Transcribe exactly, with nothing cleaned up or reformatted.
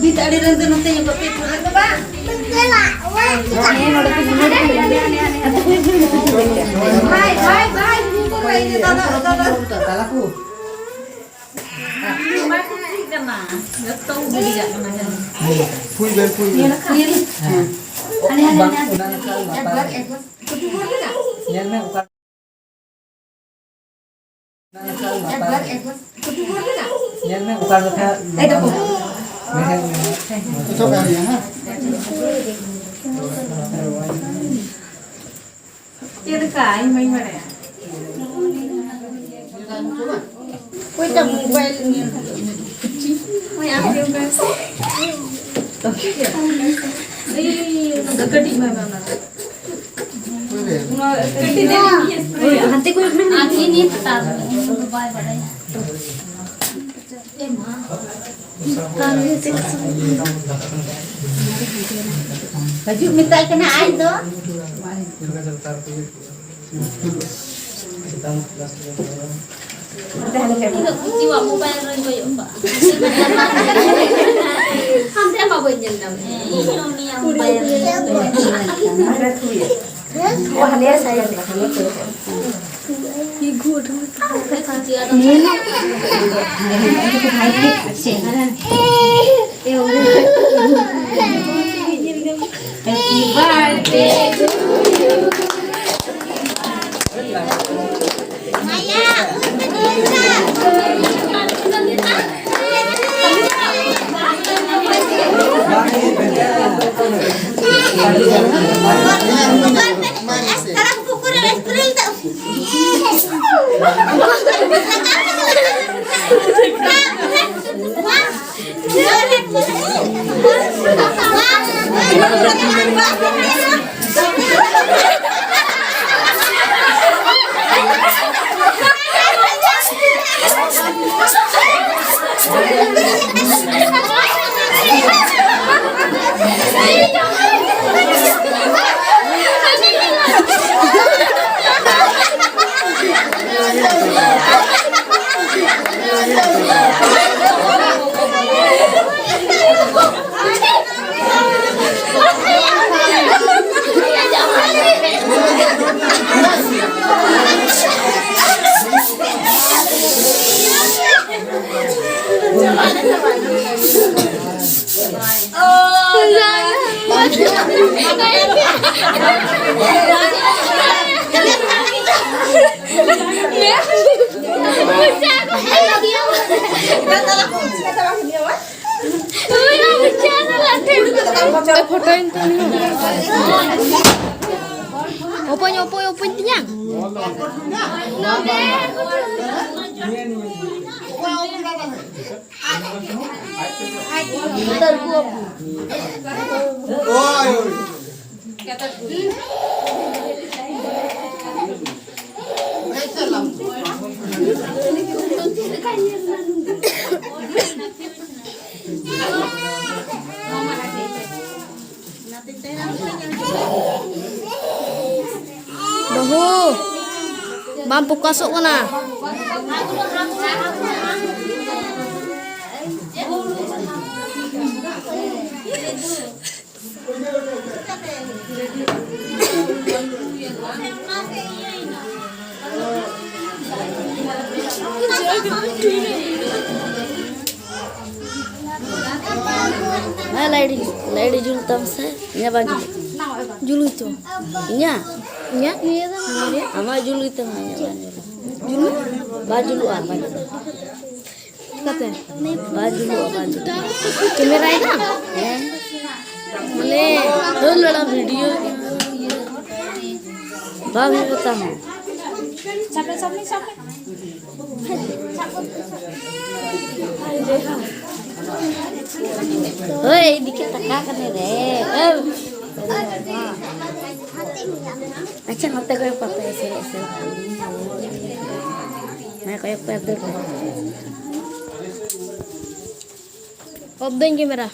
ᱵᱷᱤᱛ ᱟᱲᱮ ᱨᱮᱱ ᱫᱚ ᱱᱚᱛᱮ ᱧᱚᱜᱚᱜ ᱯᱮ, ᱯᱩᱨᱟᱹ ᱫᱚ ᱵᱟᱝ᱾ ᱦᱮᱸ, ᱱᱚᱰᱮ ᱠᱚ ᱧᱮᱞ ᱠᱟᱱᱟ᱾ ᱵᱷᱟᱭ, ᱵᱷᱟᱭ, ᱵᱷᱟᱭ, ᱩᱱᱠᱩ ᱠᱚ ᱨᱚᱦᱚᱭ ᱫᱟ, ᱫᱟᱫᱟ, ᱫᱟᱫᱟ᱾ ᱛᱟᱞᱟ ᱠᱚ᱾ ᱚᱱᱟ ᱠᱚ ᱪᱮᱫ ᱠᱟᱱᱟ? ᱡᱚᱛᱚ ᱠᱚ ᱜᱤᱰᱤ ᱠᱟᱜ ᱠᱟᱱᱟ ᱡᱟᱹᱱᱤᱡ᱾ ᱯᱩᱭ ᱵᱮᱱ, ᱯᱩᱭ ᱵᱮᱱ᱾ ᱦᱟᱱᱮ, ᱦᱟᱱᱮ, ᱵᱟᱝ, ᱦᱟᱱᱮ᱾ ᱚᱱᱟ ᱱᱟᱠᱷᱟ ᱞᱟᱛᱟᱨ᱾ ᱧᱮᱞ ᱢᱮ, ᱚᱠᱟ ᱧᱮᱞ ᱢᱮ, ᱚᱠᱟ ᱡᱚᱠᱷᱟ ᱮᱭ ᱫᱮᱠᱷᱚ᱾ ᱢᱮᱱᱟᱜ ᱢᱮ᱾ ᱪᱮᱫ ᱞᱮᱠᱟ? ᱤᱧ ᱵᱟᱹᱧ ᱵᱟᱲᱟᱭᱟ᱾ ᱚᱠᱚᱭᱴᱟᱜ ᱢᱳᱵᱟᱭᱤᱞ ᱧᱮᱞ ᱦᱩᱭᱩᱜᱼᱟ? ᱦᱳᱭ, ᱟᱢ ᱜᱮ ᱚᱱᱠᱟ ᱥᱮ? ᱤᱭᱟᱹ, ᱤᱭᱟᱹ, ᱤᱭᱟᱹ, ᱚᱱᱟ ᱫᱚ ᱠᱟᱹᱴᱤᱡ ᱢᱟᱭ ᱢᱟ ᱚᱱᱟ ᱫᱚ᱾ ᱦᱟᱱᱛᱮ ᱠᱚᱭᱚᱜ ᱢᱮ᱾ ᱟᱨ ᱱᱤᱭᱟᱹ ᱱᱤᱭᱟᱹ ᱯᱷᱟᱴᱟᱣ ᱫᱚ, ᱩᱱᱤ ᱫᱚ ᱵᱟᱭ ᱵᱟᱲᱟᱭᱟ᱾ ᱦᱤᱡᱩᱜ ᱢᱮᱛᱟᱭ ᱠᱟᱱᱟ ᱟᱡ ᱫᱚ᱾ ᱤᱧ ᱫᱚ ᱠᱩᱪᱤᱣᱟᱜ ᱢᱳᱵᱟᱭᱤᱞ ᱨᱮᱧ ᱠᱚᱭᱚᱜ ᱠᱟᱜᱼᱟ᱾ ᱦᱟᱱᱛᱮ ᱢᱟ ᱵᱟᱹᱧ ᱧᱮᱞ ᱧᱟᱢ᱾ ᱦᱮᱸ, ᱤᱧ ᱦᱚᱸ ᱩᱱᱤᱭᱟᱜ ᱢᱳᱵᱟᱭᱤᱞ ᱨᱮᱧ ᱠᱚᱭᱚᱜ ᱠᱟᱜᱼᱟ᱾ ᱯᱷᱳᱴᱳᱧ ᱛᱩᱞᱟᱹᱣ᱾ ᱚᱯᱚᱧ, ᱚᱯᱚᱧ, ᱚᱯᱚᱧ ᱛᱤᱧᱟ᱾ ᱵᱟᱹᱦᱩ, ᱵᱟᱢ ᱯᱷᱳᱠᱟᱥᱚᱜ ᱠᱟᱱᱟ᱾ ᱦᱮᱸ, ᱞᱟᱭᱤᱴ, ᱞᱟᱭᱤᱴ ᱡᱩᱞ ᱛᱟᱢ ᱥᱮ, ᱤᱧᱟᱹᱜ ᱵᱟᱝ ᱡᱩᱞᱩᱜ ᱠᱟᱱᱟ᱾ ᱡᱩᱞᱩᱜ ᱪᱚ᱾ ᱤᱧᱟᱹᱜ? ᱤᱧᱟᱹᱜ ᱱᱤᱭᱟᱹ ᱫᱚ ᱱᱚᱣᱟ ᱜᱮ᱾ ᱟᱢᱟᱜ ᱡᱩᱞ ᱜᱮᱛᱟᱢᱟ, ᱤᱧᱟᱹᱜ ᱵᱟᱝ ᱡᱩᱞᱩᱜ᱾ ᱡᱩᱞᱩᱜ? ᱵᱟᱝ ᱡᱩᱞᱩᱜᱼᱟ, ᱵᱟᱝ ᱡᱩᱞᱩᱜᱼᱟ᱾ ᱪᱤᱠᱟᱹᱛᱮ? ᱵᱟᱝ ᱡᱩᱞᱩᱜᱼᱟ, ᱵᱟᱝ ᱡᱩᱞᱩᱜᱼᱟ᱾ ᱠᱮᱢᱮᱨᱟᱭ ᱫᱟᱢ? ᱦᱮᱸ᱾ ᱢᱟᱱᱮ, ᱫᱟᱹᱲ ᱞᱟᱲᱟ ᱵᱷᱤᱰᱤᱭᱳ ᱵᱟᱝ ᱦᱩᱭᱩᱜ ᱛᱟᱢᱟ᱾ ᱦᱳᱭ, ᱮᱫᱤᱠᱮ ᱛᱟᱠᱟ ᱠᱟᱱᱮ ᱨᱮ᱾ ᱳ᱾ ᱟᱪᱪᱷᱟ, ᱱᱚᱛᱮ ᱠᱚᱭᱚᱜ ᱯᱮ, ᱮᱥᱮᱞ, ᱮᱥᱮᱞ᱾ ᱦᱮᱸ, ᱠᱚᱭᱚᱜ ᱯᱮ, ᱫᱟᱹᱲ ᱯᱮ᱾ ᱚᱯᱷ ᱫᱟᱹᱧ ᱠᱮᱢᱮᱨᱟ᱾